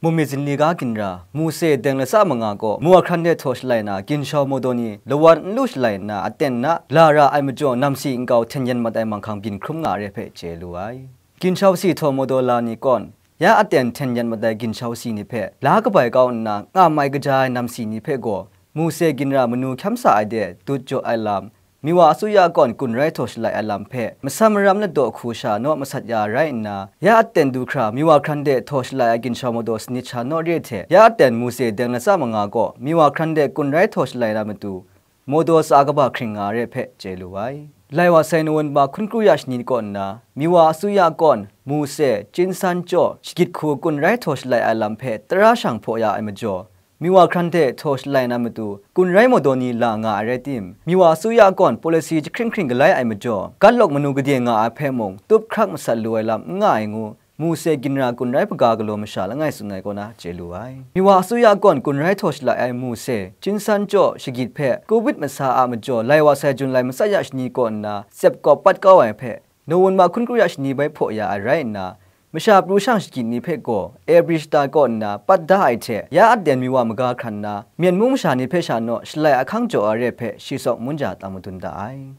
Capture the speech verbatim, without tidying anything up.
Mu myit zinli ga ginra, Mose deng latsa manga gaw Miwa hkran de htaw shalai na ginshau mawdaw ni lawan n lu shalai nna aten na la ra ai majaw namsi nkau hten yan mat ai manghkang byin hkrum nga re hpe chye lu ai. Ginshau si htaw mawdaw la ni kawn, ya aten hten yan mat ai ginshau si ni hpe la kabai kau nna nga mai kaja ai namsi ni hpe gaw, Mose ginra manu hkyam sa ai de dut jaw ai lam, Miwa asuya kawn gun rai htaw shalai ai lam hpe masam maram ladaw hku sha naw masat ya rai nna, ya aten du hkra Miwa hkran de htaw shalai ai ginshau mawdaw sanit sha naw re hte, ya aten Mose deng latsa manga gaw Miwa hkran de gun rai htaw shalai na matu, mawdaw tsa kaba hkring nga re hpe chye lu ai. Lai wa sai nawan ba hkun kru ya shani kaw nna, Miwa asuya kawn Mose, Chin San Jaw, shagit hku gun rai htaw shalai ai lam hpe tara shang hpaw ya ai majaw, Miwa hkran hte htaw shalai na matu, gun rai mawdaw ni la nga ai rai tim, Miwa asuya kawn policy jahkring hkring galai ai majaw, gat lawk manu gade nga ai hpe mung, tup hkrak masat lu ai lam n nga ai ngu, Mose ginra gun rai hpaga galaw masha langai tsun ai kaw na chye lu ai. Miwa asuya kawn gun rai htaw shalai ai Mose, Chin San Jaw, shagit hpe, Covid masa a majaw lai wa sai Jun lai matsat ya shani kaw nna, tsep kawp pat kau ai hpe, Nawun ma hkun kru ya shani bai hpaw ya ai rai nna, masha pru shang shagit ni hpe gaw Ebri shata kaw nna pat da ai hte, ya aten Miwa maga hkran nna, Myen mung masha ni hpe sha naw shalai ahkang jaw ai re hpe shi tsawk munja tam madun da ai.